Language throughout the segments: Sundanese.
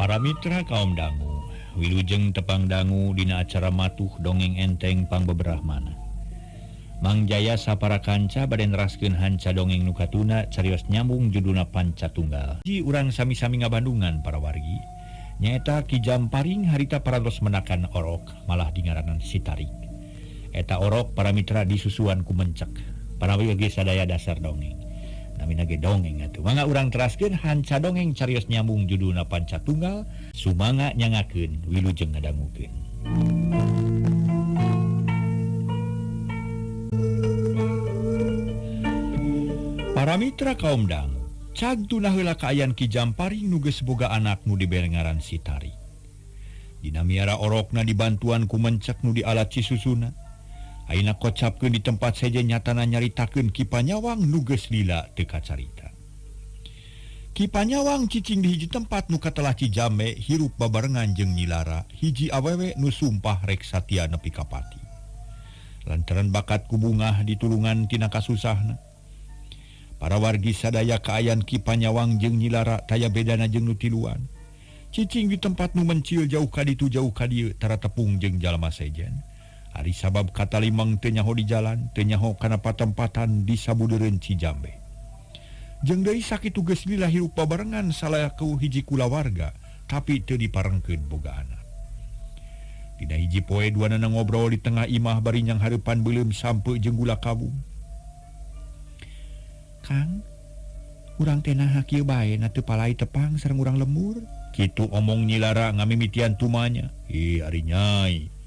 Para mitra kaum dangu, wilujeng tepang dangu dina acara matuh dongeng enteng pangbeberahmana. Mang Jaya sapara kanca bade neraskeun hanca dongeng nu katuna carios nyambung judulna Panca Tunggal. Ji urang sami-sami ngabandungan para wargi, nyaeta Ki Jamparing harita parantos menakan orok malah dingaranan si Tarik. Eta orok para mitra disusuan ku mencek. Para wargi sadaya dasar dongeng. Namina ge dongeng atuh. Mangga urang teraskeun hanca dongeng carios nyambung judulna Panca Tunggal, sumangga nyangakeun wilujeng ngadangukeun. Para mitra kaum dangu, cag tunah heula kaayaan Ki Jamparing nu geus boga anak nu dibere ngaran si Tarik. Dina miara orokna dibantuan ku mencek nu dialat cisusuna. Ayeuna kocapkeun di tempat sejen nyatana nyaritakeun Ki Panyawang nu geus lila teu kacarita. Ki Panyawang cicing di hiji tempat nu katelah Cijambe hirup babarengan jeung Nyilara, hiji awewe nu sumpah rek satia nepi ka pati. Lantaran bakat ku bungah ditulungan tina kasusahna. Para wargi sadaya kaayaan Ki Panyawang jeung Nyilara taya bedana jeung nu tiluan. Cicing di tempat nu mencil jauh ka ditu jauh ka dieu tara tepung jeung jalma sejen. Ari sabab katalimang teu nyaho di jalan, teu nyaho kana patempatan di sabudeureun Cijambe. Jeung deui sakitu geus lila hirup babarengan salaku hiji kulawarga, tapi teu diparengkeun boga anak. Dina hiji poe duanana ngobrol di tengah imah bari nyang hareupan beuleum sampe jeung gula kabung. Kang, urang teh naha kieu bae na teu palai tepang sareng urang lemur. Kitu omong Nyilara ngamimitian tumanya. Ih, ari nyai.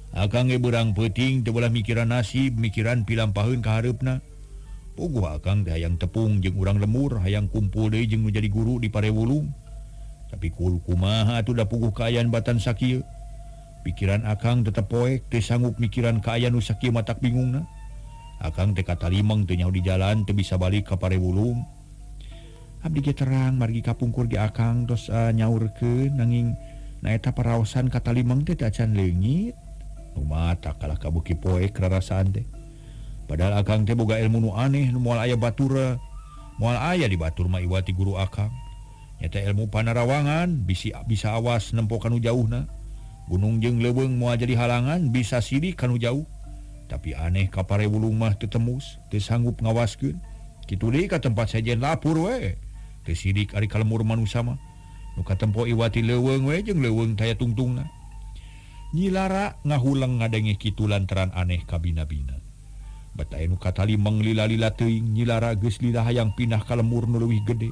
Akang ge beurang peuting teu bolah mikiran nasib, mikiran pilampaheun ka hareupna. Puguh akang teh hayang tepung jeung urang lemur, hayang kumpul deui jeung nu jadi guru di Parewulung. Tapi kumaha atuh da puguh kaayaan batan sakieu. Pikiran akang tetep poek, teu sanggup mikiran kaayaan nu sakieu matak bingungna. Akang teh katalimeng teu nyaho di jalan, teu bisa balik ka Parewulung. Abdi ge terang margi kapungkur ge akang tos nyaurkeun nanging na eta paraosan katalimeng teh acan leungit. Nu mata kalah kabuki poek rarasaan teh. Padahal akang teh boga ilmu nu aneh nu moal aya batur. Moal aya di batur mah iwati guru akang. Nyata ilmu panarawangan bisa awas nempo kanu jauhna. Gunung jeung leuweung moal jadi halangan bisa sidik kanu jauh. Tapi aneh ka Parewulung mah teu temus, teu sanggup ngawaskeun. Kitu deui ka tempat sejen lapur we. Teu sidik ari ka lemur manusa mah. Nu katempo iwati leuweung we jeung leuweung taya tungtungna. Nyilara ngahuleng ngadenge kitu lantaran aneh kabina-bina. Bat aya nu katalimeng lila-lila teuing, Nyilara geus lila hayang pindah ka lemur nu leuwih gede.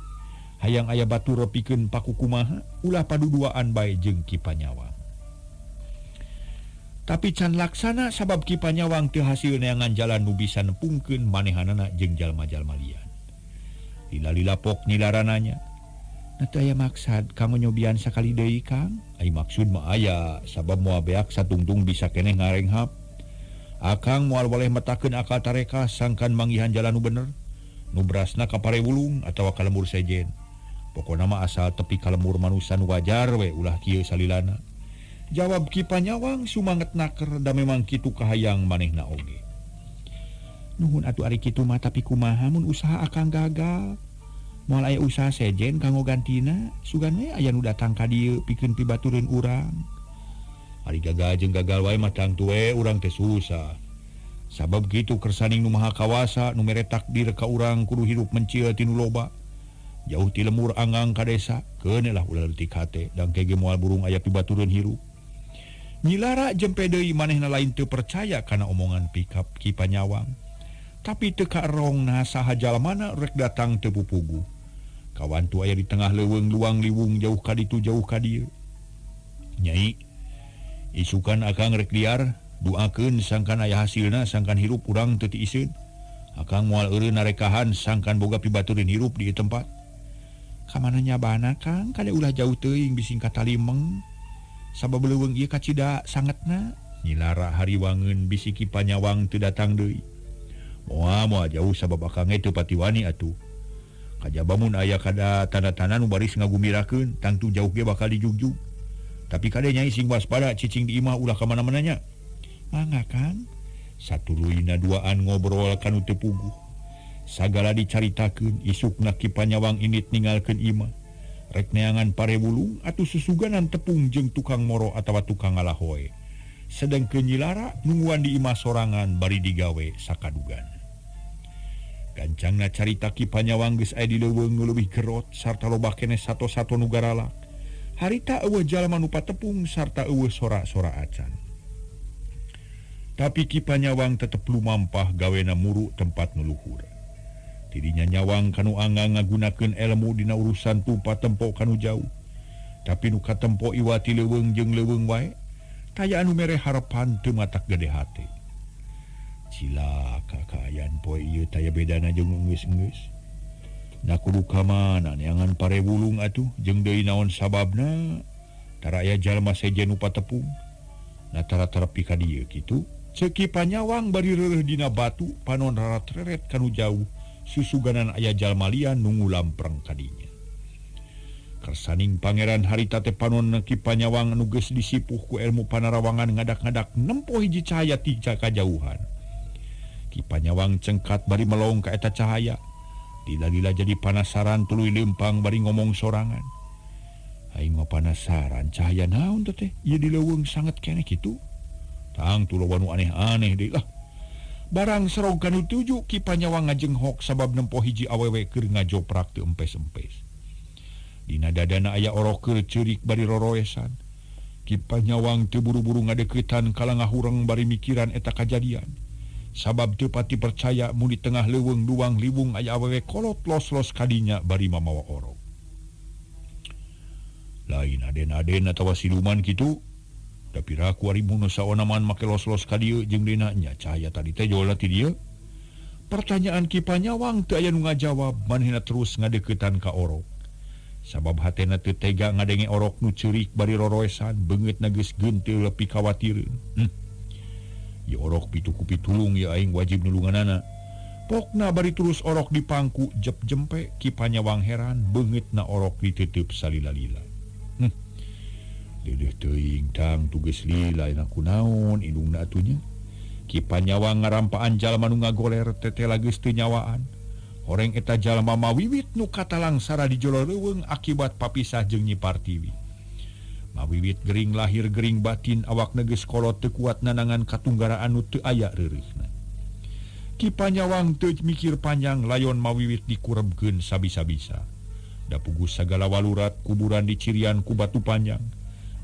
Hayang aya batur pikeun pakukumaha, ulah paduduaan bae jeung Ki Panyawang. Tapi can laksana sabab Ki Panyawang teu hasil neangan jalan nu bisa nempungkeun manehanana jeung jalma-jalma lian. Lila-lila pok Nyilara nanya, "Na teu aya maksad kanggo nyobian sakali deui, Kang?" Ai maksud mah aya, sabab moal beak satungtung bisa keneh ngarenghap. Akang moal boleh metakeun akal tareka sangkan manggihan jalan nu bener. Nu berasna ka Parewulung atawa ka lemur sejen. Pokona mah asal tepi ka lemur manusa nu wajar we ulah kieu salilana. Jawab Ki Panyawang sumanget naker da memang kitu kahayang manehna oge. Nuhun atuh ari kitu mah tapi kumaha mun usaha akang gagal. Moal aya usaha sejen kanggo gantina, sugan we aya nu datang ka dieu pikeun pibatureun urang. Ari gagal jeung gagal wae mah tangtu we urang teh susah. Sabab kitu kersaning nu maha kawasa nu mere takdir ka urang kudu hirup mencil ti nu loba. Jauh ti lemur anggang ka desa, keun lah ulah leutik hate dang kege moal burung aya pibatureun hirup. Nyilara jempe deui manehna lain teu percaya kana omongan pikap Ki Panyawang. Tapi teu kaerong naha saha jalmana rek datang teu pupugu. Kawantu aya di tengah leuweung luang liwung jauh ka ditu jauh ka dieu. Nyai, isukan akang rek liar, duakeun sangkan aya hasilna sangkan hirup urang teu tiiseun. Akang moal eureun narekahan sangkan boga pibatureun hirup di ieu tempat. Ka mana nyabana Kang, kade ulah jauh teuing bising katalimeng. Sabab leuweung ieu kacida sangetna. Nyilara hariwangeun bisi Ki Panyawang teu datang deui. Moal moal jauh sabab akang ge teu patiwani atuh. Kajaba mun aya kada tanda-tanda nu baris ngagumirakeun, tangtu jauh ge bakal dijugjug. Tapi kade nyai sing waspada cicing di imah ulah ka mana-mana nya. Mangga Kang. Satuluyna duaan ngobrol kanu teu puguh. Sagala dicaritakeun isukna Ki Panyawang indit ninggalkeun imah. Rek neangan pare wulung atuh susuganan tepung jeung tukang moro atawa tukang ngalahoe. Sedengkeun Nyilara nungguan di imah sorangan bari digawe sakadugan. Gancangna carita Ki Panyawang geus aya di leuweung nu leuwih gerot sarta loba keneh sato-sato nu garalak. Harita eueuh jalma nu patepung sarta eueuh sora-sora acan. Tapi Ki Panyawang tetep lumampah gawena muru tempat nu luhur. Tidinya nyawang kanu angga ngagunakeun elmu dina urusan tumpa tempo kanu jauh. Tapi nu katempo iwati leuweung jeung leuweung wae, taya anu mere harepan teu matak gede hate. Cilaka kaayaan poe ieu taya bedana jeung geus-geus. Na kudu ka mana neangan pare wulung atuh jeung deui naon sababna tara aya jalma sejen nu patepung. Na tara-tara pika dieu kitu. Ceuk Ki Panyawang bari reureuh dina batu panon rarat-reret kanu jauh. Susuganan aya jalma lian nu ngulampreng kadinya. Kersaning pangeran harita teh panon Ki Panyawang anu geus disipuh ku ilmu panarawangan ngadak-ngadak nempo hiji cahaya ti kajauhan. Ki Panyawang cengkat bari melong ka eta cahaya. Lila-lila jadi panasaran tuluy leumpang bari ngomong sorangan. Aing mah panasaran cahaya naon teh? Ieu di leuweung sanget keneh kitu. Tang tulowa nu aneh-aneh deui lah. Barang serog kanu tuju Ki Panyawang ngajenghok sabab nempo hiji awewe keur ngajoprak teu empes-empes. Dina dadana aya orok keur ceurik bari roroesan. Ki Panyawang teu buru-buru ngadeuketan kalangahureng bari mikiran eta kajadian. Sabab teu pati percaya mun di tengah leuweung duang liwung aya awewe kolot los-los kadinya bari mamawa orok. Lain aden-aden atawa siluman kitu. Tapi raku ari mun saonaman make los-los ka dieu jeung dina nya cahaya tadi teh jola ti dieu. Pertanyaan Ki Panyawang teu aya nu ngajawab, manehna terus ngadeuketan ka orok. Sabab hatena teu tega ngadenge orok nu ceurik bari roroesan, beungeutna geus geunteul lepi kawatireun. Ieu orok pitu ku pitulung ieu aing wajib nulunganana. Pokna bari terus orok dipangku jep jempe, Ki Panyawang heran beungeutna orok diteuteub salila-lila. Deudeuh teuing tang tugas lila enak kunaon indungna atunya. Ki Panyawang ngarampaan jalma nu ngagoler tetela geus teu nyawaan. Horeng eta jalma mawiwit nu katalangsara di jolo leuweung akibat papisah jeung Nyi Partiwi. Mawiwit gering lahir gering batin awakna geus kolot teu kuat nanangan katunggaraan nu teu aya reureuhna. Ki Panyawang teu mikir panjang layon mawiwit dikurebkeun sabisa-bisa. Da puguh sagala walurat kuburan dicirian ku batu panjang.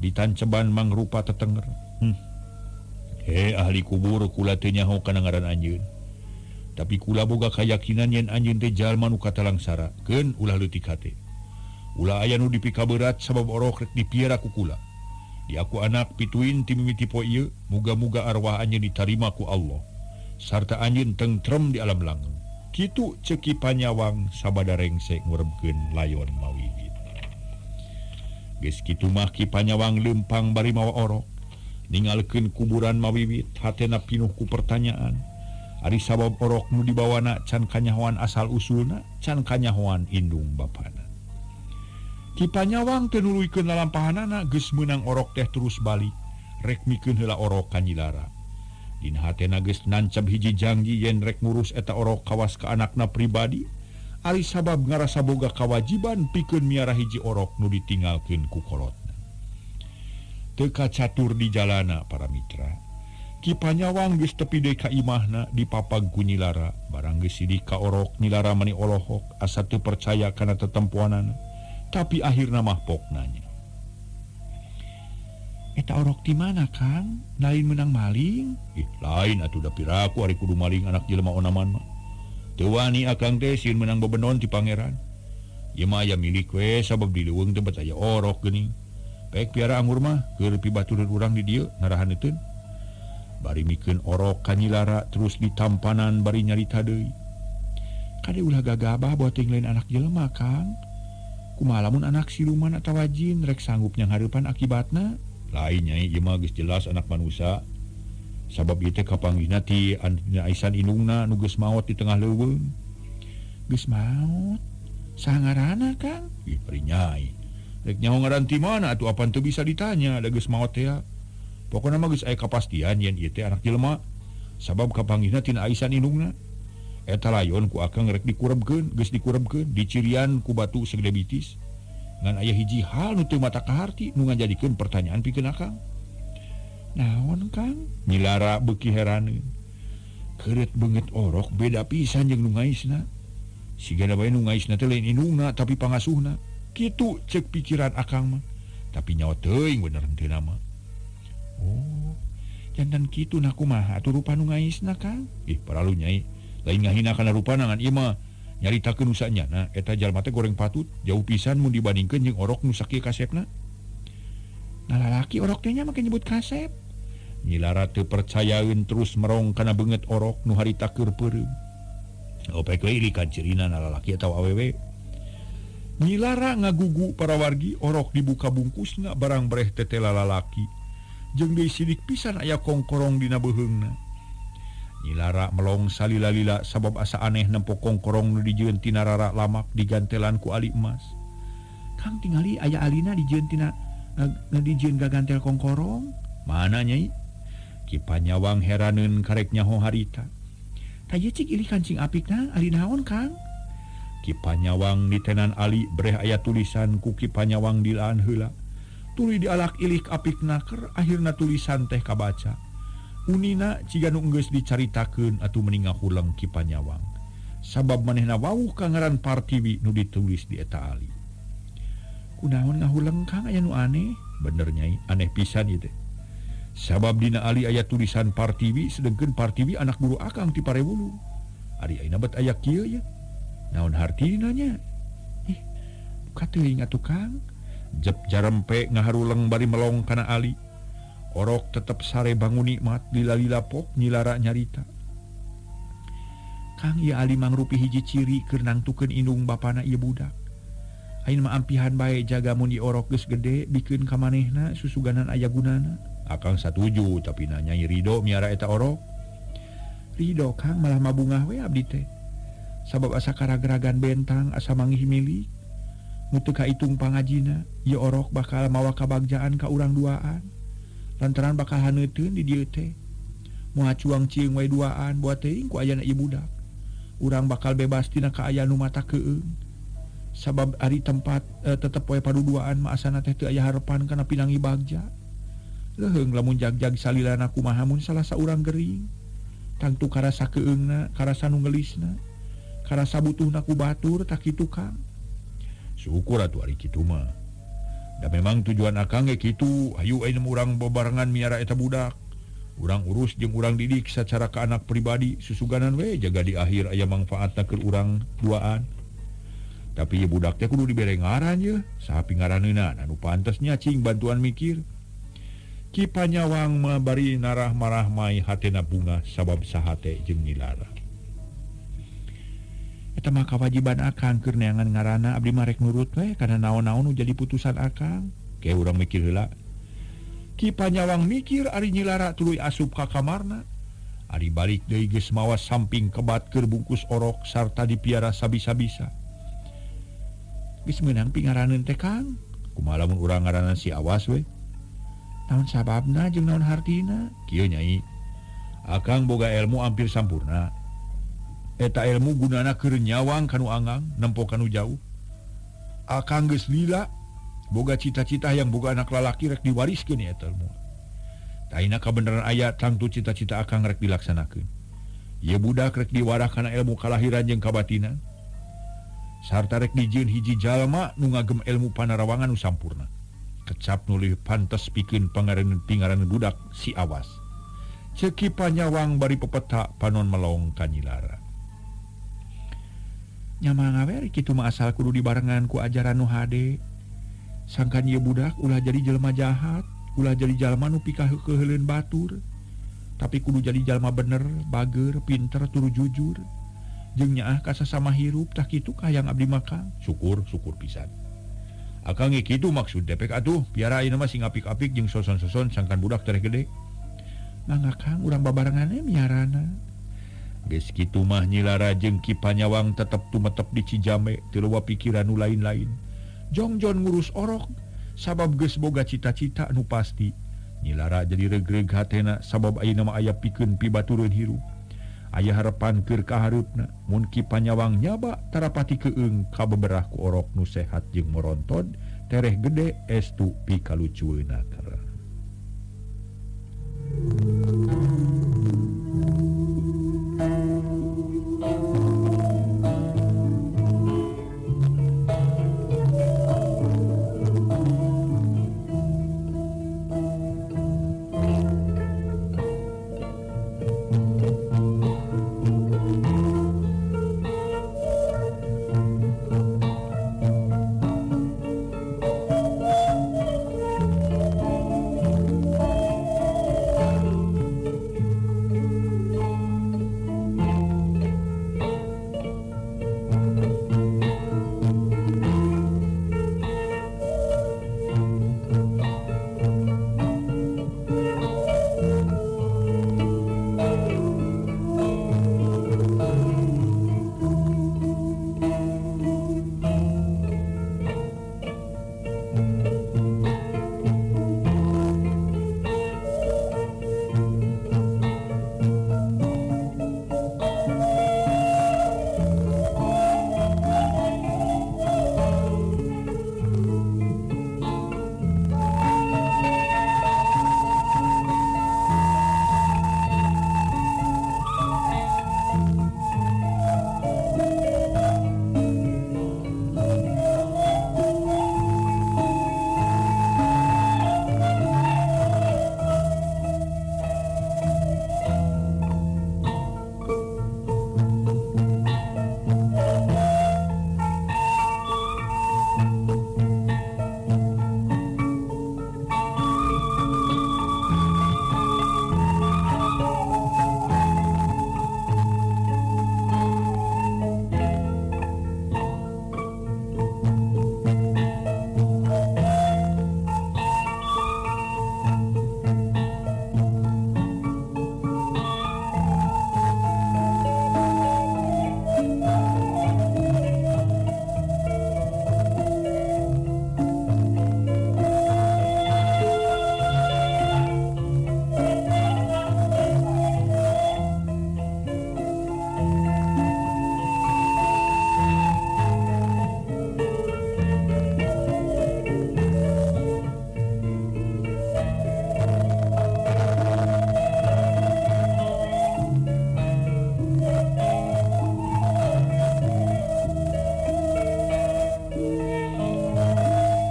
Ditanceban mangrupa tetenger. He ahli kubur kula teu nyaho kana ngaran anjeun. Tapi kula boga kayakinan yen anjeun teh jalma nu katalangsara, keun ulah leutik hate. Ulah aya nu dipikaberat sabab orok rek dipiara ku kula. Di aku anak pituin ti mimiti poe ieu, muga-muga arwah anjeun ditarima ku Allah sarta anjeun tentrem di alam langgeng. Kitu ceuk Ki Panyawang sabada rengse ngurebkeun layon mawiwit. Geus kitu mah Ki Panyawang leumpang bari mawa orok. Ningalkeun kuburan mawiwit, hatena pinuh ku pertanyaan. Ari sabab orok nu dibawana can kanyahoan asal usulna, can kanyahoan indung bapana. Ki Panyawang teu nuluykeun lalampahanana geus meunang orok teh terus balik, rek mikeun heula orok ka Nyilara. Dina hatena geus nancab hiji janji yen rek ngurus eta orok kawas ka anakna pribadi. Ari sabab ngarasa boga kawajiban pikeun miara hiji orok nu ditinggalkeun ku kolotna. Teu kacatur di jalana para mitra. Ki Panyawang geus tepi deui ka imahna dipapag ku Nyilara. Barang geus sidik ka orok Nyilara mani olohok asa teu percaya kana tetempoanana. Tapi akhirna mah pok nanya. Eta orok di mana, Kang? Lain menang maling? Ih, lain atuh da piraku ari kudu maling anak jelema onaman mah. Teu wani akang teh sieun menang bebenon ti pangeran. Ieu mah aya milik we sabab di leuweung teh bet aya orok geuning. Pek piara anggur mah keur pibatureun urang di dieu ngarahan euteun. Bari mikeun orok ka Nyilara terus ditampanan bari nyarita deui. Kade ulah gagabah boting lain anak jelema, Kang. Kumaha lamun anak siluman atawa jin rek sanggup nyanghareupan akibatna? Lain nyai ieu mah geus jelas anak manusia. Sabab ieu teh kapanggihna ti aisan indungna nu geus maot di tengah leuweung. Geus maot? Saha ngaranna, Kang? Ih, bari nyai. Rek nyaho ngaran ti mana atuh apan teu bisa ditanya da geus maot teh. Pokona mah geus aya kapastian yen ieu teh anak jelema. Sabab kapanggihna tina aisan indungna. Eta layon ku akang rek dikurebkeun, geus dikurebkeun, dicirian ku batu segede bitis. Ngan aya hiji hal nu teu mata kaharti nu ngajadikeun pertanyaan pikeun akang. Naon Kang? Nyilara beuki heraneun. Keureut beungeut orok beda pisan jeung nu ngaisna. Sigana bae nu ngaisna teh lain indungna tapi pangasuhna. Kitu cek pikiran akang mah. Tapi nyawa teuing bener henteu mah. Oh, jantan kitu nah kumaha atuh rupa nu ngaisna Kang? Ih, paralu nyai. Lain ngahina kana rupana ngan ieu mah nyaritakeun nu sanyana eta jalma teh goreng patut jauh pisan mun dibandingkeun jeung orok nu sakieu kasepna. Nah lalaki orok teh nya make nyebut kasep. Nyilara teu percayaeun terus merong kana beungeut orok nu harita keur peureum. Opek we ilikan cirina na lalaki atawa awewe. Nyilara ngagugu para wargi orok dibuka bungkusna barang breh tetela lalaki. Jeung deui sidik pisan aya kongkorong dina beuheungna. Nyilara melong salila-lila sabab asa aneh nempo kongkorong nu dijieun tina rara lamak digantelan ku ali emas. Kang tingali aya alina dijieun tina dijieun gagantel kongkorong. Mana nyai? Ki Panyawang heraneun karek nyaho harita. Tah ieu cik ilih kancing apikna ali naon Kang? Ki Panyawang ditenan ali breh aya tulisan ku Ki Panyawang dilaan heula. Tuluy dialak ilik apikna ker akhirna tulisan teh kabaca. Unina ciga nu geus dicaritakeun atuh meni ngahuleng Ki Panyawang. Sabab manehna wawuh ka ngaran Partiwi nu ditulis di eta ali. Kunaon ngahuleng Kang aya nu aneh? Bener nyai, aneh pisan ieu teh. Sabab dina ali aya tulisan Partiwi sedengkeun Partiwi anak guru akang ti Parewulung. Ari ayeuna bet aya kieu ye. Naon hartina nya? Ih, buka teuing atuh Kang. Jep jarempe ngaharuleng bari melong kana ali. Orok tetep sare bangun nikmat lila-lila pok nyilara nyarita. Kang ieu ali mangrupi hiji ciri keur nangtukeun indung bapana ieu budak. Ayeuna mah ampihan bae jaga mun ieu orok geus gede bikeun ka manehna susuganan aya gunana. Akang satuju tapi nanya Ridho miara eta orok. Ridho Kang malah mabungah we abdi teh. Sabab asa karagragan bentang asa manggih milik. Nu teu kaitung pangajina ieu orok bakal mawa kabagjaan ka urang duaan. Lantaran bakal haneuteun di dieu teh. Moal cuang cieung we duaan buat teuing ku ayana ieu budak. Urang bakal bebas tina kaayaan nu mata keueung. Sabab ari tempat tetep we paduduaan mah asana teh teu aya harepan kana pinangi bagja. Leuheung lamun jagjag salilana kumaha mun salah saurang gering. Tangtu karasa keueungna, karasa nu ngeulisna, karasa butuhna ku batur tak kitu Kang. Syukur atuh ari kitu mah. Da memang tujuan akang ge kitu, hayu ayeuna urang bebarengan miara eta budak. Urang urus jeung urang didik sacara ka anak pribadi, susuganan we jaga di akhir aya mangfaatna keur urang duaan. Tapi ieu budak teh kudu dibere ngaran ye, saha pingaraneuna anu pantes nya cing bantuan mikir. Ki Panyawang mah bari narah-marah mai hatena bunga sabab sahate jeung Nyilara. Eta mah kawajiban akang keur neangan ngaranna abdi mah rek nurut we kana naon-naon nu jadi putusan akang. Ke urang mikir heula. Ki Panyawang mikir ari Nyilara tuluy asup ka kamarna. Ari balik deui geus mawa samping kebat keur bungkus orok sarta dipiara sabisa-bisa. Geus meunang pingaraneun teh Kang. Kumaha lamun urang ngaranna si Awas we? Naon sababna jeung naon hartina? Kieu nyai. Akang boga ilmu hampir sampurna. Eta ilmu gunana keur nyawang kanu angang, nempo kanu jauh. Akang geus lila boga cita-cita yang boga anak lalaki rek diwariskeun eta ilmu. Taina kabeneran aya tangtu cita-cita akang rek dilaksanakeun. Ieu budak rek diwarah kana ilmu kalahiran jeung kabatinan. Sarta rek dijieun hiji jalma nu ngagem ilmu panarawangan nu sampurna. Kecap nu leuwih pantes pikeun pingaraneun budak si Awas. Ceuk Ki Panyawang bari pepeta panon melong ka Nyilara. Nya mangga we kitu mah asal kudu dibarengan ku ajaran nu hade. Sangkan ieu budak ulah jadi jelema jahat, ulah jadi jalma nu pikaheukeun batur. Tapi kudu jadi jalma bener, bager, pinter, turu jujur. Jeung nyaah ka sasama hirup tah kitu kahayang abdi mah Kang. Syukur, syukur pisan. Akang ge kitu maksud depek atuh, piara ayeuna mah sing apik-apik jeung soson-soson sangkan budak tereh gede. Mangga Kang urang babarengan miarana. Geus kitu mah Nyilara jeung Ki Panyawang tetep tumetep di Cijambe teu loba pikiran nu lain-lain. Jongjon ngurus orok sabab geus boga cita-cita nu pasti. Nyilara jadi regreg hatena sabab ayeuna mah aya pikeun pibatureun hirup. Aya harepan keur ka hareupna mun Ki Panyawang nyaba tarapati keung kabeberah ku orok nu sehat jeung moronton tereh gede estu pikalucueuna karena.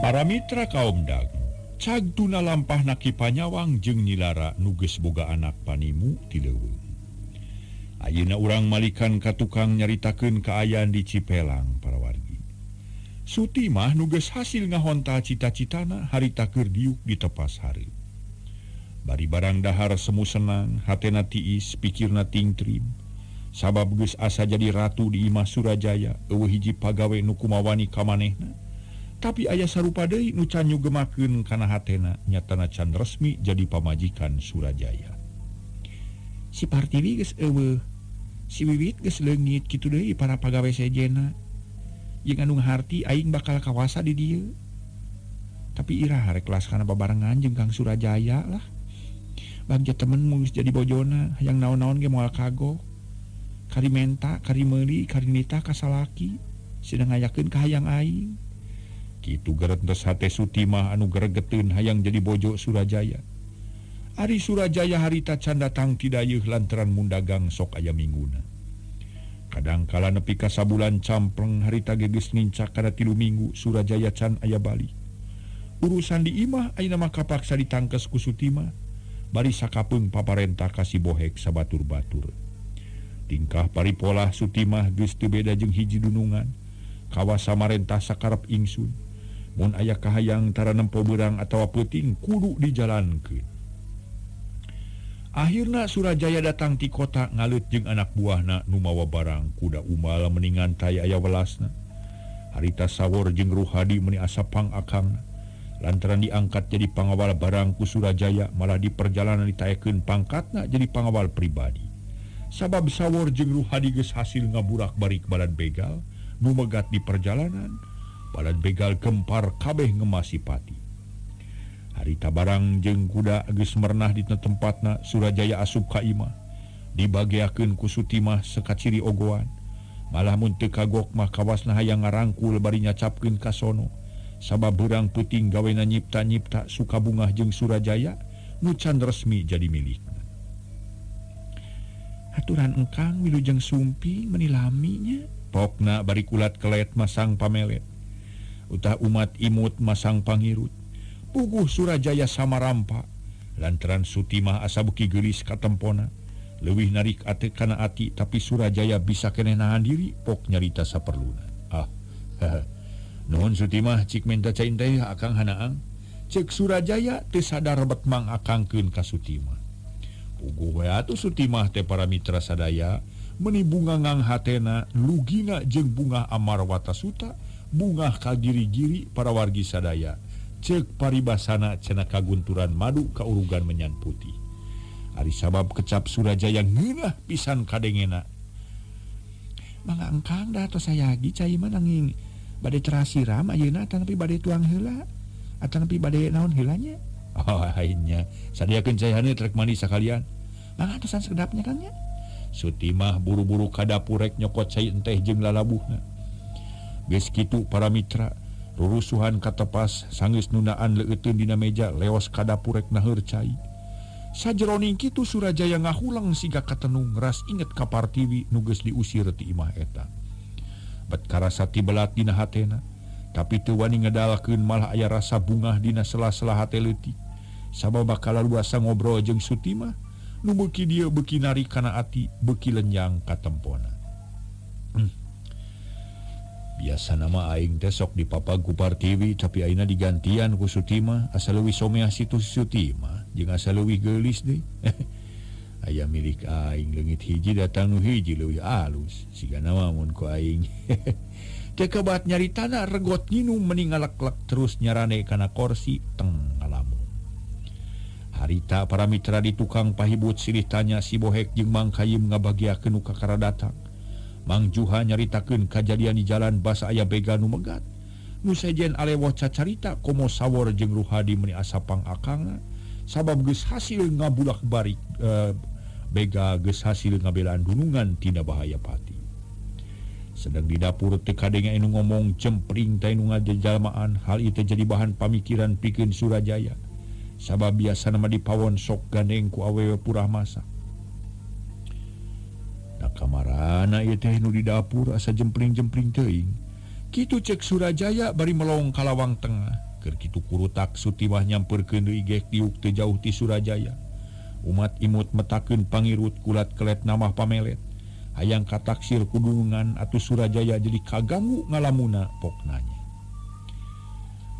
Para mitra kaum dag, cag tuna lampahna Ki Panyawang jeung Nyilara nu geus boga anak panimu ti leuweung. Ayeuna urang malikan ka tukang nyaritakeun kaayaan di Cipelang para wargi. Sutimah nu geus hasil ngahontal cita-citana harita keur diuk di tepas hareup. Bari barang dahar semu senang, hatena tiis, pikirna tingtrim. Sabab geus asa jadi ratu di imah Surajaya, eueuh hiji pagawe nu kumawani ka manehna. Tapi aya sarupa deui nu can nyugemakeun kana hatena, nyatana can resmi jadi pamajikan Surajaya. Si Partiwi geus eueuh, si Wiwit geus leungit kitu deui para pagawe sejena. Jeung anu ngaharti aing bakal kawasa di dieu. Tapi iraha rek kelas kana babarengan jeung Kang Surajaya lah. Bagja temen geus jadi bojona, hayang naon-naon ge moal kagok. Kari menta, kari meuli, kari nitah ka salaki, sedang ngayakeun ka hayang aing. Kitu gerentes hate Sutimah anu gregeteun hayang jadi bojo Surajaya. Ari Surajaya harita can datang ti dayeuh lantaran mundagang sok aya mingguna. Kadangkala nepi ka sabulan campleng harita ge geus nincak kana 3 minggu Surajaya can aya balik. Urusan di imah ayeuna mah kapaksa ditangkes ku Sutimah, bari sakapeung paparentah ka si Bohek sabatur-batur. Tingkah paripolah Sutimah geus teu beda jeung hiji dunungan, kawasa marentah sakarep ingsun. Mun aya kahayang tara nempo beurang atawa peuting kudu dijalankeun. Akhirna Surajaya datang ti kota ngaleut jeung anak buahna nu mawa barang kuda umal meningan tay aya welasna. Harita Sawor jeung Ruhadi meuni asa pangakangna. Lantaran diangkat jadi pangawal barang ku Surajaya, malah di perjalanan ditaekeun pangkatna jadi pangawal pribadi. Sabab Sawor jeung Ruhadi geus hasil ngaburak-barik badan begal nu megat di perjalanan. Badan begal gempar kabeh ngemasi pati. Harita barang jeung kuda geus merenah di tempatna, Surajaya asup ka imah. Dibageakeun ku Sutimah sakaciri ogoan. Malah mun teu kagok mah kawasna hayang ngarangkul bari nyacapkeun ka sono. Sabab beurang peuting gawena nyipta-nyipta suka bungah jeung Surajaya nu can resmi jadi milikna. Aturan engkang wilujeng sumping meni lami nya. Pokna bari kulat kelet masang pamelet. Utah umat imut masang pangirut. Puguh Surajaya samarampa. Lantaran Sutimah asa beuki geulis katempona. Leuwih narik ate kana ati tapi Surajaya bisa keneh nahan diri pok nyarita saperluna. Ah. Nuhun Sutimah cik menta cai teh akang hanaang. Cek Surajaya teu sadar bet mang akangkeun ka Sutimah. Puguh we atuh Sutimah teh para mitra sadaya meuni bunga ngang hatena lugina jeung bunga Amarwata Suta bungah ka giri-giri para wargi sadaya. Cek paribasana cenah kagunturan madu kaurugan menyan putih. Ari sabab kecap Surajaya ngeunah pisan kadengena. Mangga engkang da tos sayagi cai mah nanging bade terasiram ayeuna tapi bade tuang heula atanapi bade naon heula nya. Oh ayeuna sadiakeun cai haneut rek mandi sakalian. Mangga atosan sekedapnya Kang nya. Sutimah buru-buru ka dapur rek nyokot cai enteh jeung lalabuhna. Geus kitu para mitra rurusuhan katepas sanggeus nundaan leueuteun dina meja leos ka dapur rek naheur cai. Sajeroning kitu Surajaya ngahulang siga katenung ras inget ka Partiwi nu geus diusir ti imah eta. Bet karasa tibelat dina hatena, tapi teu wani ngedalkeun malah aya rasa bungah dina sela-sela hate leutik. Sabab bakal luasa ngobrol jeung Sutimah, nu beuki dieu beuki narik kana ati, beuki lenyang katempona. Biasa nama aing teh sok dipapag ku Partiwi tapi ayeuna digantian ku Sutimah asa leuwih someah situ Sutimah jeung asa leuwih geulis deui. Aya milik aing leungit hiji datang nu hiji leuwih alus sigana mah mun ku aing. Teu kebat nyaritana regot nginum meni ngaleklek terus nyarane kana korsi teng ngalamun. Harita para mitra di tukang pahibut silih tanya si Bohek jeung Mang Kayim ngabagiakeun nu kakara datang. Mang Juha nyaritakeun kajadian di jalan basa aya bega nu megat. Nu sejen alewoh cacarita komo Sawor jeung Ruhadi meuni asa pangakangna sabab geus hasil ngabulak-balik bega geus hasil ngabelaan dunungan tina bahaya pati. Sedang di dapur teu kadenge anu ngomong jempring teh nu ngajajalmaan hal ieu teh jadi bahan pamikiran pikeun Surajaya. Sabab biasana mah dipawon sok gandeng ku awewe purah masak. Kamarana ieu teh nu di dapur asa jempling-jempling teuing. Kitu cek Surajaya bari melong ka lawang tengah. Keur kitu kurutak Sutimah nyampeurkeun deui gek diuk teu jauh ti Surajaya. Umat imut metakeun pangirut kulat kelet namah pamelet. Hayang kataksir kudungan atuh Surajaya jadi kaganggu ngalamuna pok nanya.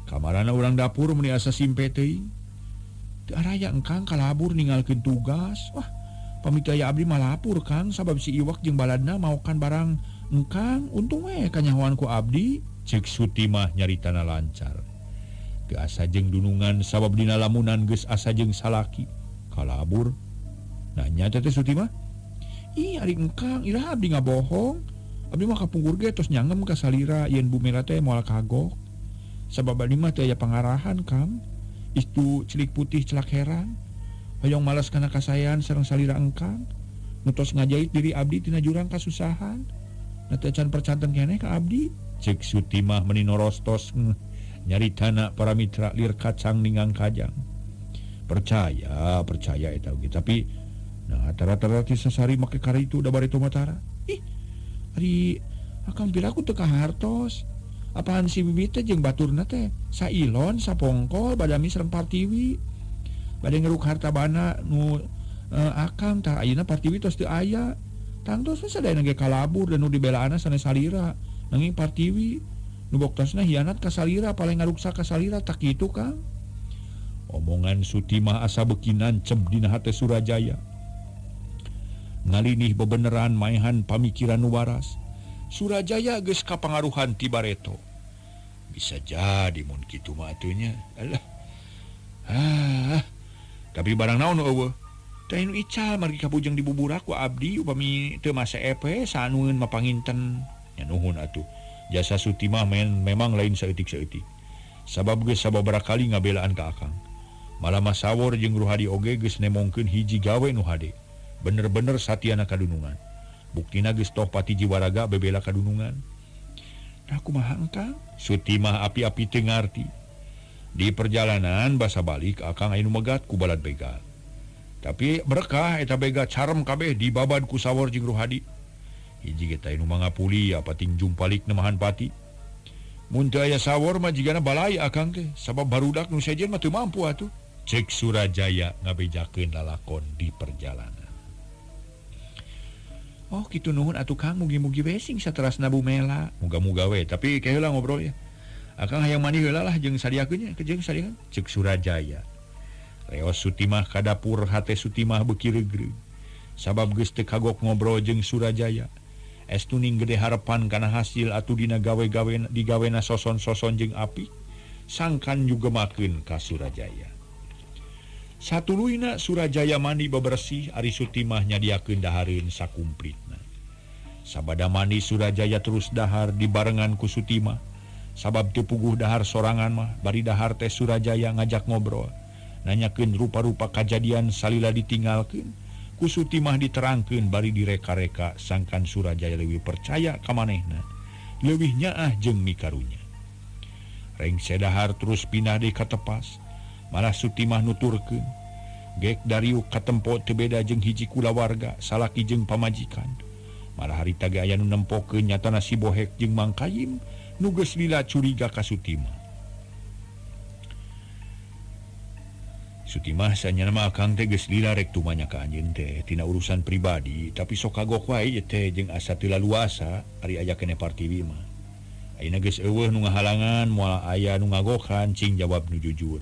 Kamarana urang dapur meuni asa simpe teuing. Teu araya engkang kalabur ninggalkeun tugas. Wah, pamit aya abdi mah lapur Kang sabab si Iwak jeung baladna maokan barang engkang untung we kanyahoan ku abdi. Cek Sutimah nyaritana lancar. Teu asa jeung dunungan sabab dina lamunan geus asa jeung salaki. Kalabur. Nanya teh Sutimah. Ih ari engkang iraha abdi ngabohong. Abdi mah kapungkur ge tos nyangem ka salira yen Bu Mela teh moal kagok. Sabab abdi mah teu aya pangarahan Kang. Istu celik putih celak herang. Hoyong malas kana kasayan sareng salira engkang. Nu tos ngajait diri abdi tina jurang kasusahan. Na teu acan percanten keneh ka abdi. Cek Sutimah meuni norostos nyaritana para mitra lir kacang ningang kajang. Percaya, percaya eta oge tapi nah tara-tara ti sasari make karitu da bareto matara. Ih, ari akang piraku teu kahartos. Apaan si bibi teh jeung baturna teh sailon sapongkol badami sareng Partiwi. Bade ngeruk harta bana nu akang tah ayeuna Partiwi tos teu aya. Tangtos we sadayana ge kalabur dan nu dibelaana sanes salira. Nanging Partiwi nu boktosna hianat ka salira paling ngaruksak ka salira tak kitu Kang. Omongan Sutimah asa beuki nancep dina hate Surajaya. Ngalinih bebeneran maehan pamikiran nu waras. Surajaya geus kapangaruhan ti bareto. Bisa jadi mun kitu mah atuh nya. Alah. Ah. Tapi barang naon nu eueuh? Teh nu ical margi kapujeng dibuburak ku abdi upami teu masa epe sanueun mah panginten. Nya nuhun atuh. Jasa Sutimah memang lain saeutik-saeutik. Sabab geus sababaraha kali ngabelaan ka akang. Malah Sawor jeung Ruhadi oge geus nemongkeun hiji gawe nu hade. Bener-bener satiana kadunungan. Buktina geus toh pati jiwaraga bebela kadunungan. Nah kumaha engkang? Sutimah api-api teu ngarti. Di perjalanan basa balik akang aya nu megat ku balad begal. Tapi berkah eta begal carem kabeh dibabad ku Sawor jeung Ruhadi. Hiji ge teh nu mangapuli apating jumpalik nemahan pati. Mun teu aya Sawor mah jigana balai akang teh sabab barudak nu sejen mah teu mampu atuh. Cek Surajaya ngabejakeun lalakon di perjalanan. Oh kitu nuhun atuh Kang, mugi-mugi we sing saterasna bumela. Muga-muga we, tapi ke heula ngobrol ya. Akang hayang mandi heula lah jeung sadiakeun nya, jeung sadiakeun. Cek Surajaya. Reos Sutimah ka dapur, hate Sutimah beuki regreg. Sabab geus teu kagok ngobrol jeung Surajaya. Estuning gede harapan kana hasil atuh dina gawe-gawe digawena soson-soson jeung api, sangkan jugemakeun ka Surajaya. Satuluyna Surajaya mandi bebersih, ari Sutimah nyadiakeun dahareun sakumplitna. Sabada mandi Surajaya terus dahar dibarengan ku Sutimah. Sabab teu puguh dahar sorangan mah, bari dahar teh Surajaya ngajak ngobrol, nanyakeun rupa-rupa kajadian salila ditinggalkeun. Ku Sutimah diterangkeun bari direka-reka sangkan Surajaya leuwih percaya ka manehna, leuwih nyaah jeung mikarunya. Rengse dahar terus pindah deui ka tepas. Malah Sutimah nuturkeun, gek dariuk katempo teu beda jeung hiji kulawarga salaki jeung pamajikan. Malah harita ge aya nu nempokeun nyatana si Bohek jeung Mang Kayim nu geus lila curiga ka Sutimah. Sutimah sanyana mah akang teh geus lila rek tumanya ka anjeun teh tina urusan pribadi, tapi sok kagok wae ieu teh jeung asa teu laluasa ari aya keneh Partiwi mah. Ayeuna geus eueuh nu ngahalangan, moal aya nu ngagokan, cing jawab nu jujur.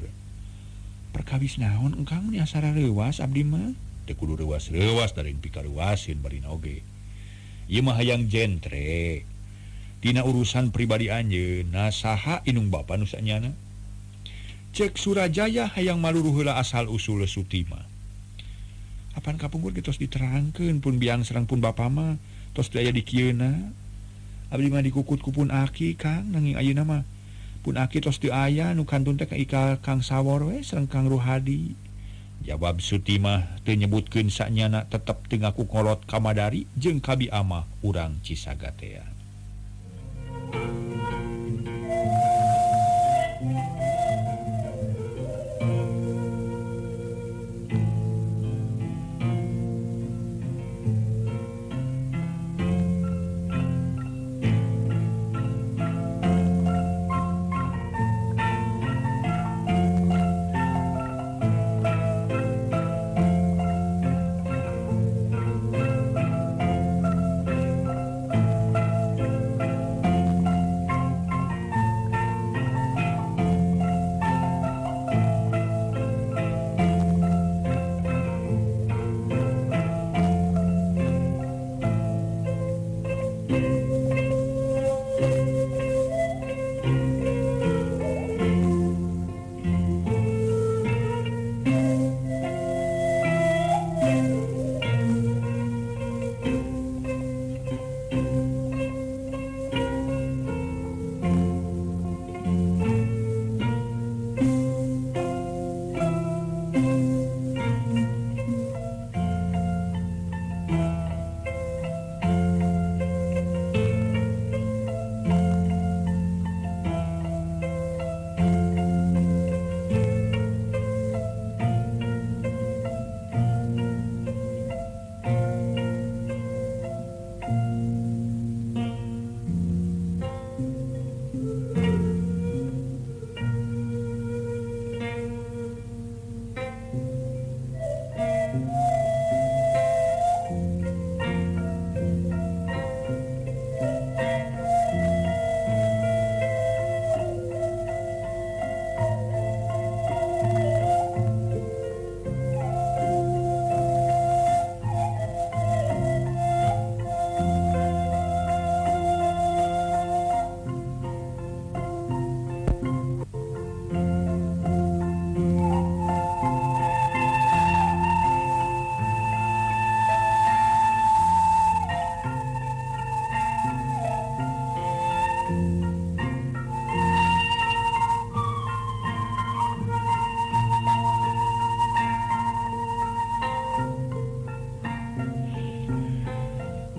Perkawis naon engkang ni asa reuwas abdi mah? Teu kudu reuwas-reuwas dari pikaruasin barina oge. Ieu mah hayang jentre. Tina urusan pribadi anjeun, nah saha inung bapa nu sanyana? Cek Surajaya hayang maluruh heula asal usul Sutimah. Apan kapungkur ge tos diterangkeun pun biang sareng pun bapa mah tos teu aya di kieuna. Abdi mah dikukut ku pun aki Kang, nanging ayeuna mah pun aki tos teu aya nu kantun teh ka ikal Kang Sawor we sareng Kang Ruhadi. Jawab Sutimah teu nyebutkeun sanyana tetep teu ngaku kolot ka Madari jeung ka Bi Amah urang Cisagatea.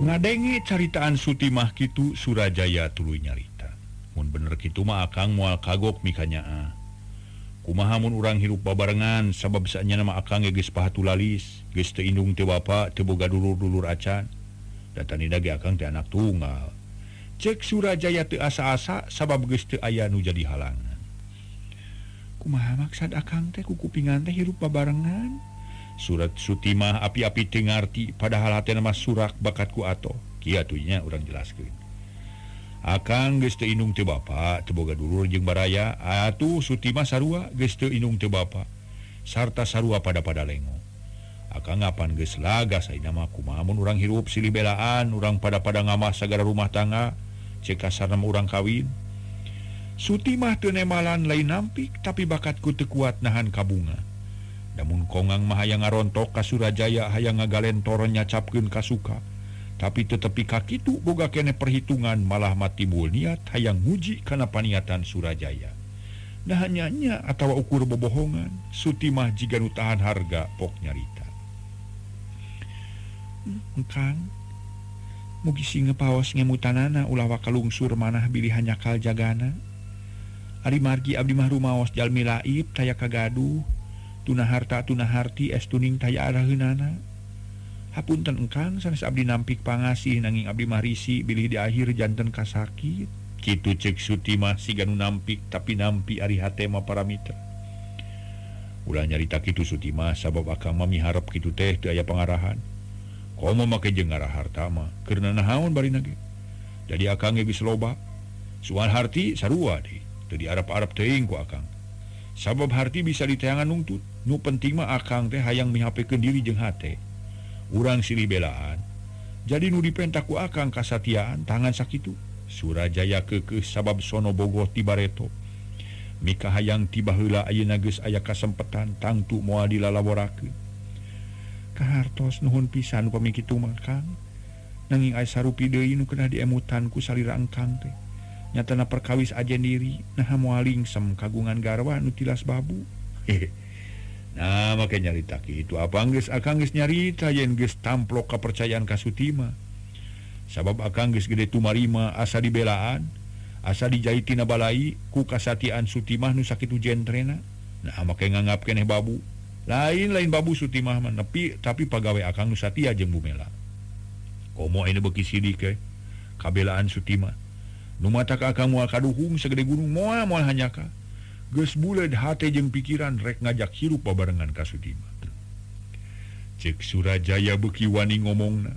Ngadenge caritaan Sutimah kitu Surajaya tuluy nyarita. kitu mah akang moal kagok mikanyaah. Kumaha mun urang hirup babarengan sabab saenyana mah akang ge geus pahatulalis, geus teu indung teu bapa, teu boga dulur-dulur acan. Da tanida ge akang teh anak tunggal. Cek Surajaya teu asa-asa sabab geus teu aya nu jadi halangan. Kumaha maksad akang teh kukupingan teh hirup babarengan? Surat Sutimah api-api teu ngarti padahal hatena mah surak bakatku atoh. Kieu atuh nya urang jelaskeun. Akang geus teu indung teu bapa, teu boga dulur jeung baraya, atuh Sutimah sarua geus teu indung teu bapa. Sarta sarua pada-pada lengo. Akang ngapan geus lagas ayeuna mah kumaha mun urang hirup silih belaan, urang pada-pada ngamah sagara rumah tangga, cek kasarna mah urang kawin. Sutimah teu nemalan lain nampik tapi bakatku teu kuat nahan kabunga. Namun kongang mah hayang ngarontok ka Surajaya hayang ngagalentor nyacapkeun kasuka. Tapi tetepi kakitu boga kene perhitungan malah matimbul niat hayang nguji kana paniatan Surajaya. Nah nya atawa ukur bobohongan, Sutimah jiga nu tahan harga pok nyarita. Engkang, mugi singe paos ngemutanana ulah wakalungsur manah bilih hanyakal jagana. Ari margi abdi mah rumaos jalmi laib taya kagaduh. Tuna harta tuna harti es tuning taya araheunana. Hapunten engkang sanes abdi nampik pangasih nanging abdi mah risi bilih di akhir janten kasakit. Kitu cek Sutimah siga nu nampik tapi nampi ari hate mah para mitra. Ulah nyarita kitu Sutimah sabab akang mah miharep kitu teh teu aya pangarahan. Komo make jeung ngarah harta mah keur naon barina ge. Jadi akang ge geus loba. Soal harti sarua deui, teu diarep-arep teuing ku akang. Sabab harti bisa diteangan nungtut. Nu penting mah akang teh hayang mihapekeun diri jeung hate. Urang silih belaan. Jadi nu dipentak ku akang kasatiaan tangan sakitu. Surajaya keukeuh sabab sono bogoh ti bareto. Mika hayang ti baheula ayeuna geus aya kasempetan tangtu moal dilalaborakeun. Kahartos nuhun pisan upami kitu mah Kang. Nanging aya sarupi deui nu kedah diemutan ku salira engkang teh. Nyatana perkawis ajen diri naha moal lingsem kagungan garwa nu tilas babu. Nah make nyarita kitu apa geus akang geus nyarita yen geus tamplok kapercayaan ka Sutimah. Sabab akang geus gede tumarima asa dibelaan, asa dijaitina balai ku kasatiaan Sutimah nu sakitu jentrena. Nah make nganggap keneh babu. Lain-lain babu Sutimah mah nepi tapi pagawe akang nu satia jeung Bumela. Komo ini beuki sidik ke kabelaan Sutimah. Nu matak akang moal kaduhung sagede gunung moal moal hanyaka. Geus buleud hate jeung pikiran rek ngajak hirup babarengan ka Sutimah. Cek Surajaya beuki wani ngomongna.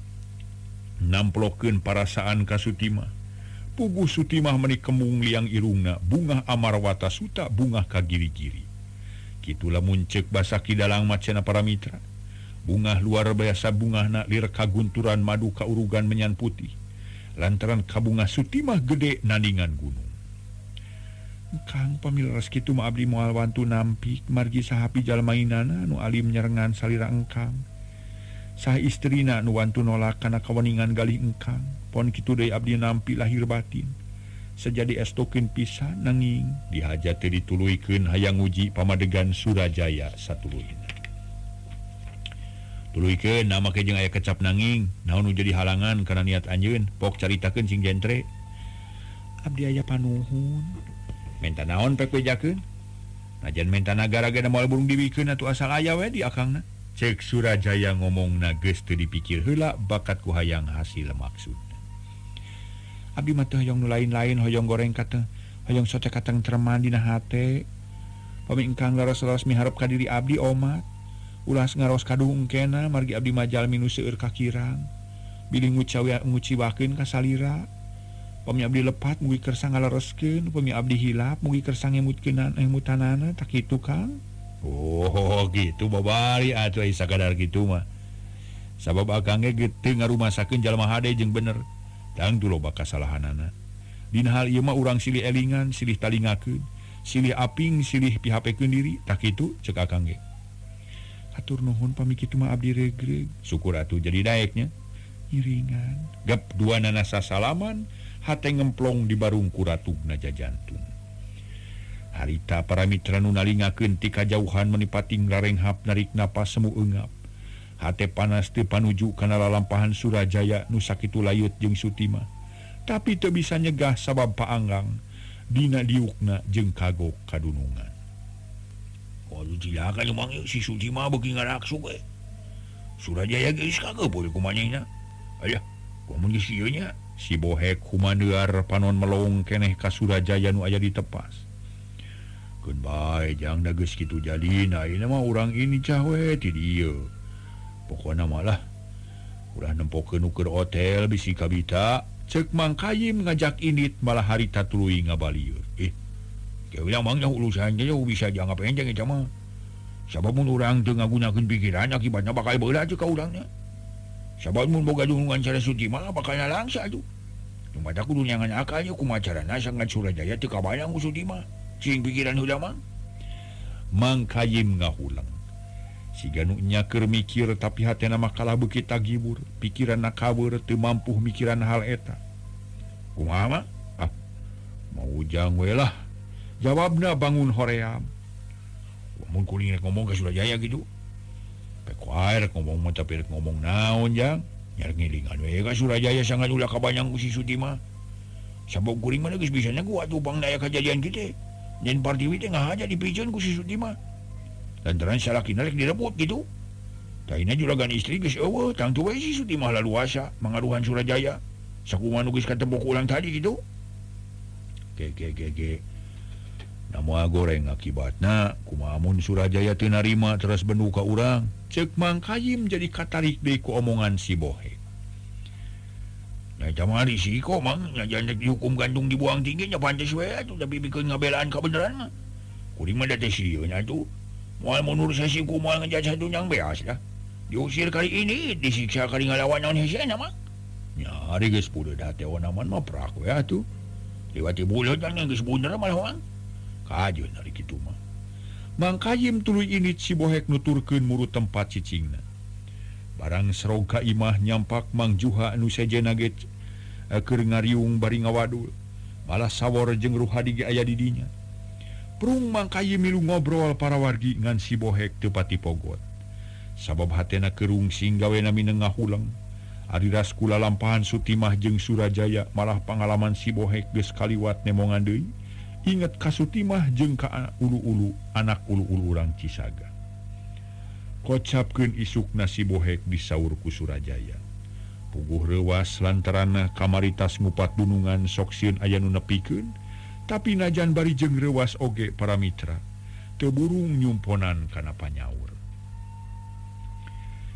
Namplokeun parasaan ka Sutimah. Puguh Sutimah meuni kembung liang irungna, bungah amarwata suta bungah ka giri-giri. Kitu lamun ceuk basa Ki Dalang macena para mitra. Bungah luar biasa bungahna lir kagunturan madu kaurugan menyan putih. Lantaran kabungah Sutimah gede nandingan gunung. Kang pamileres kitu mah abdi moal wantu nampik margi sahapi jalmainana nu alim nyerengan salira engkang. Sah istrina nu wantu nolak kana kaweningan galih engkang. Pon kitu deui abdi nampi lahir batin. Sejadi estokeun pisan nanging dihaja teu dituluykeun hayang nguji pamadegan Surajaya satuluyna. Tuluykeun na make jeung aya kecap nanging naon nu jadi halangan kana niat anjeun pok caritakeun sing jentre. Abdi aya panuhun. Menta naon pek bejakeun? Najan menta nagara ge moal burung diwikeun atuh asal aya we di akangna. Cek Surajaya ngomongna geus teu dipikir heula bakat ku hayang hasil maksud. Abdi mah teu hoyong nu lain-lain hoyong goreng kate, hoyong sote katengtreman dina hate. Pami engkang leres-leres miharep ka diri abdi omat. Ulah ngaros kaduhung kena margi abdi mah jalmi nu seueur kakirang. Bilih nguciwakeun ka salira. Pami abdi lepat mugi kersa ngalereskeun, pami abdi hilap mugi kersa ngemutkeun emutanana tak kitu Kang. Oh gitu babari atuh ai sakadar kitu mah. Sabab akang ge teu ngarumasakeun jalma hade jeung bener. Tangtu loba kasalahanana. Dina hal ieu mah urang silih elingan, silih talingakeun, silih aping, silih pihapekeun diri, tak kitu ceuk akang ge. Hatur nuhun pami kitu mah abdi regreg. Syukur atuh jadi daeknya. Iringan. Gep dua nana sasalaman, hate ngemplong di barung kuratugna jajantung. Harita para mitra nu nalingakeun ti kajauhan menipating rarenghap narik napas semu eungap. Hate panas teu panuju kana lalampahan Surajaya nu sakitu layut jeung Sutimah. Tapi teu bisa nyegah sabab paanggang. dina diukna jeung kagok kadunungan. Waduh cilaka mang si Suci mah beuki ngaraksuk we. Surajaya geus kageuh poe kumanehna. Ayah, kumaha geus ieu nya? Si Bohek humaneuar panon melong keneh ka Surajaya nu aya di tepas. Keun bae jang da geus kitu jadina ayeuna mah urang ini cah we ti dieu. Pokona malah ulah nempokeun nu keur hotel bisi kabita. Cek Mang Kayim ngajak indit malah harita tuluy ngabalieur. Kewe mang nya urusan teh bisa dianggap enteng eta mah. Sabab mun urang teu ngagunakeun pikiran akibatna bakal beula ka urangnya. Sabab mun boga dunungan cara Suci mah bakal nalangsa atuh. Nu mata kudu nyangan akal nya kumaha carana sangat Surajaya teu kabayang ku Suci mah. Cing pikiran heula mang. Mang Kayim ngahulang. Siga nu nya keur mikir tapi hatena mah kalah beuki tagibur, pikiranna kabeur teu mampu mikiran hal eta. Kumaha mah? Ah, mau ujang we lah. Jawabna bangun hoream. Mun kuring rek ngomong ka Surajaya kitu. Pek wae rek ngomong mah tapi rek ngomong naon jang? Nya rek ngilingan we ka Surajaya sangat ulah kabayang ku si Suci mah. Sabab kuring mah geus bisa nya ku atuh bang daya kajadian kitu. Nyen Partiwi teh ngahaja dipiceun ku si Suci mah. Lantaran salakina rek direbut gitu. Taina juragan istri geus eueuh, tangtu we si Suci mah laluasa mangaruhan Surajaya. Sakumaha nu geus katembok ulang tadi gitu. Ge ge ge ge. Namoa goreng akibatna kumaha mun Surajaya teu narima teras bendu ka urang. Ceuk Mang Kayim jadi katarik deui ku omongan si Bohek. Nah eta mah risiko mang nya jangan dihukum gantung dibuang tinggi nya pantes we atuh tapi bikeun ngabelaan kabeneran mah. Kuring mah da teh sieun atuh. Moal mundur sesi ku moal ngejat satu nyang beas lah. Diusir kali ini disiksa kali ngalawan naon hesena mah. Nya ari geus puleuh da teh onaman mah prak we atuh. Liwat buleut kan geus bener malah mang. Kajeun ari kitu mah. Mang Kayim tuluy init si Bohek nuturkeun muru tempat cicingna. Barang serog ka imah nyampak Mang Juha anu sejenna ge keur ngariung bari ngawadul. Malah sawor jeung Ruhadi ge aya di dinya. Prung Mang Kayim milu ngobrol para wargi ngan si Bohek teu pati pogot. Sabab hatena kerungsing gawena mineng ngahuleng. Ari ras kula lampahan Sutimah jeung Surajaya malah pangalaman si Bohek geus kaliwat nemongan deui. Inget ka Sutimah jeung ka ulu-ulu anak ulu-ulu urang Cisaga. Kocapkeun isukna si Bohek disaur ku Surajaya. Puguh reuwas lantaran kamaritas ngupat dunungan sok sieun aya nu nepikeun. Tapi najan bari jeung reuwas oge para mitra teu burung nyumponan kana panyaur.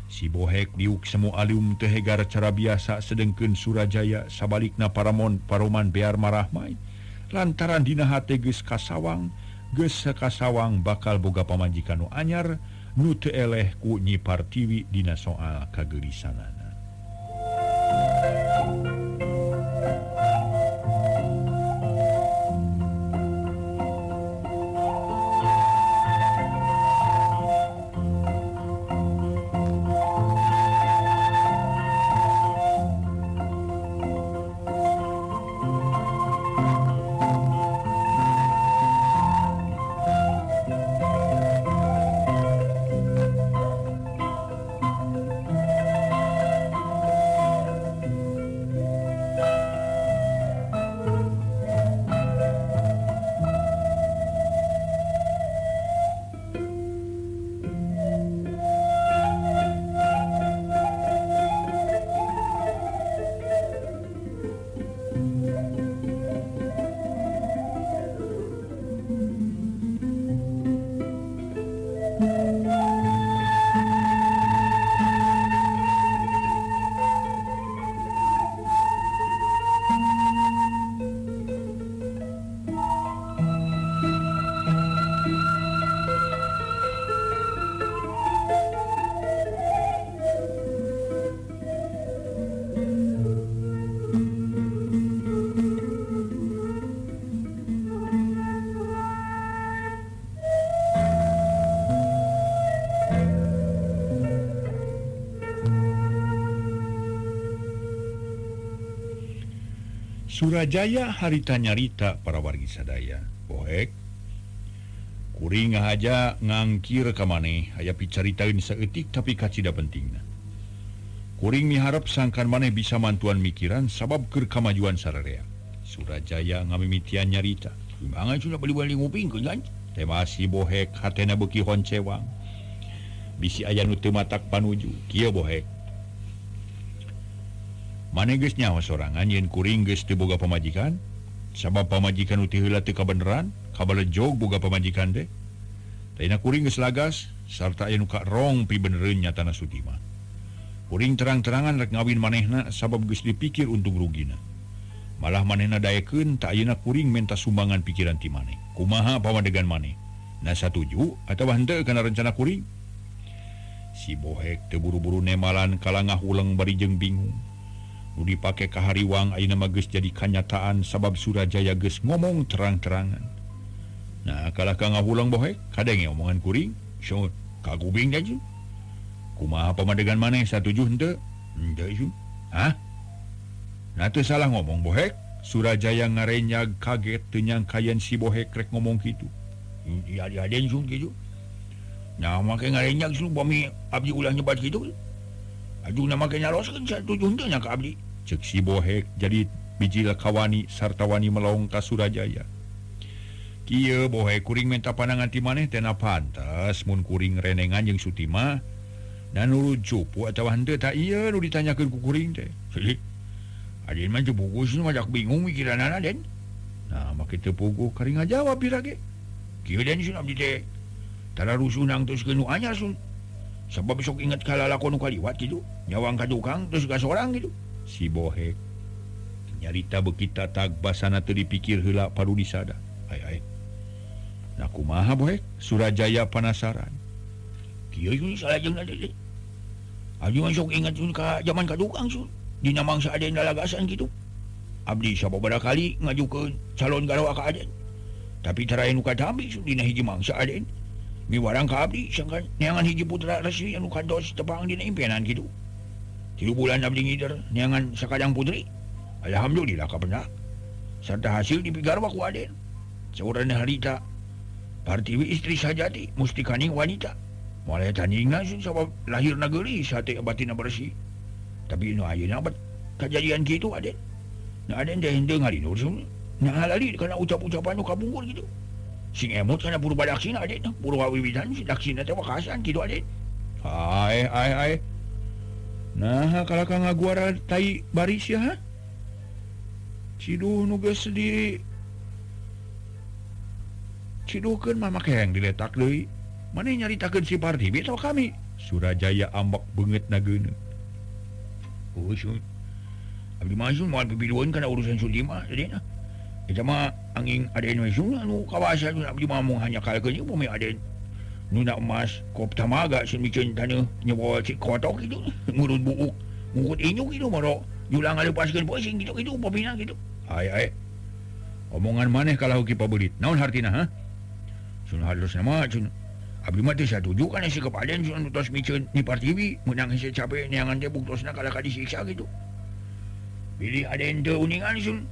Si Bohek diuk semu alium teu hegar cara biasa sedengkeun Surajaya sabalikna paramon paroman bear marahmai lantaran dina hate geus kasawang bakal boga pamajikan nu anyar nu teu eleh ku Nyi Partiwi dina soal kageulisanana. Surajaya harita nyarita para wargi sadaya. Bohek kuring ngahaja ngangkir ka maneh aya picaritaeun saeutik tapi kacida pentingna. Kuring miharep sangkan maneh bisa mantuan mikiran sabab keur kamajuan sararea. Surajaya ngamimitian nyarita. Imbangan sudah beli-beli ngupingkeun kan? Teh masih bohek hatena beuki honcewang. Bisi aya nu teu matak panuju. Kieu bohek. Maneh geus nyaho sorangan yen kuring geus teu boga pamajikan? Sabab pamajikan nu ti heula teu kabeneran, kabalejog boga pamajikan teh. Taina kuring geus lagas sarta aya nu karong pibenereun nyatana Sutima. Kuring terang-terangan rek ngawin manehna sabab geus dipikir untung rugina. Malah manehna daekeun tak ayeuna kuring menta sumbangan pikiran ti maneh. Kumaha pamadegan maneh? Na satuju atawa henteu kana rencana kuring? Si bohek teu buru-buru nemalan kalangah uleng bari jeung bingung. Nu dipake kahariwang ayeuna mah geus jadi kanyataan sabab Surajaya geus ngomong terang-terangan. Nah, kalah ka ngahuleng bohek, kadenge omongan kuring, syut kagubing da. Kumaha pamadegan maneh satuju henteu? Henteu syut. Hah? Nah teu salah ngomong bohek. Surajaya ngarenyag kaget teu nyangka yen si bohek rek ngomong kitu. Iya diaden sun kitu. Nah make ngarenyag sun bami abdi ulah nyebat kitu. Aduh na make nyaroskeun satuju henteu nya ka abdi. Ceuk si bohek jadi bijil kawani sarta wani melong ka Surajaya. Kieu bohek kuring menta pandangan ti maneh teh na pantes mun kuring renengan jeung Sutima na nurut cupu atawa henteu tah ieu nu ditanyakeun ku kuring teh. Aden mah buku sih mah bingung mikiranana Den. Nah make teu puguh kari ngajawab pira ge. Kieu Den sun abdi teh tara rusuh nangtuskeun nu anyar sun. Sabab sok inget ka lalakon nu kaliwat kitu, nyawang ka tukang terus ka sorang kitu. Si bohek nyarita beuki tatag basana teu dipikir heula padu disada. Ai ai. Nah kumaha bohek? Surajaya panasaran. Kieu sun salajengna teh. Abdi mah sok inget sun ka jaman ka tukang sun. Dina mangsa aden lalagasan gitu. Abdi sababaraha kali ngajukeun calon garwa ka aden. Tapi tara anu katampi sun dina hiji mangsa aden. Miwarang ka abdi sangkan neangan hiji putra resmi anu kantos tepang dina impenan kitu. 3 bulan abdi ngider neangan sakadang putri. Alhamdulillah kapendak. Sarta hasil dipigarwa ku aden. Saurana harita Partiwi istri sajati mustikaning wanita. Moal tandingan sun sabab lahirna geulis hate batinna bersih. Tapi nu ayeuna bet kajadian kitu aden. Nah aden teh henteu ngalinur sun. Nah halali kana ucap-ucapan nu kapungkur kitu. Sing emot kana purba daksina aden, purwa wiwitan si daksina teh wakasan kitu aden. Ai ai ai. Nah kalah ka ngaguara tai baris ya ha? Ciduh nu geus di ciduhkeun mah make hayang diletak deui. Maneh nyaritakeun si Partiwi atawa kami? Surajaya ambek beungeut nageuneu. Oh, sun. Abdi mah sun moal pipidueun kana urusan Sutima tadi na. Eta mah angin aden we sun anu kawasa sun abdi mah mung hanyakalkeun ieu bumi aden. Nu na emas kop tamaga sun miceun taneuh nyebol cik kotok kitu, ngurut buuk, ngukut inyuk kitu moro julang ngaleupaskeun pusing kitu-kitu popina kitu. Ai ai. Omongan maneh kalah ki pabelit. Naon hartina ha? Sun halus mah sun. Abdi mah teu satuju kana sikap aden sun anu tos miceun ni Partiwi meunang hese cape neangan teh buktosna kalah ka disiksa kitu. Bilih aden teu uningan sun.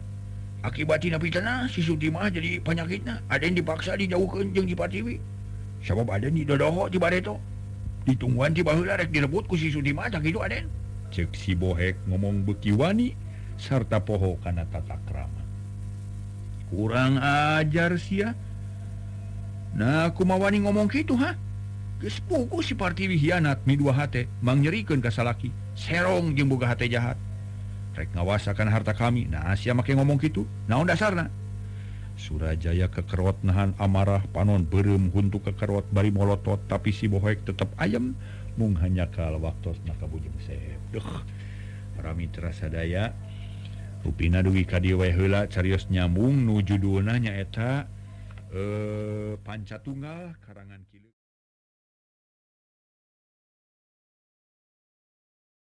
Akibatina fitnah si Sutimah jadi panyakitna. Aden dipaksa dijauhkeun jeung si Partiwi. Sabab aden didodoho ti bareto. Ditungguan ti baheula rek direbut ku si Sutimah tah kitu aden. Ceuk si bohek ngomong beuki wani sarta poho kana tata krama. Kurang ajar sia. Nah, kumaha wani ngomong kitu ha? Geus puguh si Partiwi hianat midua hate, mangnyerikeun ka salaki, serong jeung boga hate jahat. Rek ngawasakan harta kami. Nah, sia make ngomong kitu, naon dasarna? Surajaya kekerot nahan amarah, panon beureum huntu kekerot bari molotot, tapi si bohek tetep ayem mung hanyakal waktosna ka Bujeng Sep. Duh, para mitra sadaya, rupina dugi ka dieu we heula carios nyambung nu judulna nyaeta Panca Tunggal karangan Ki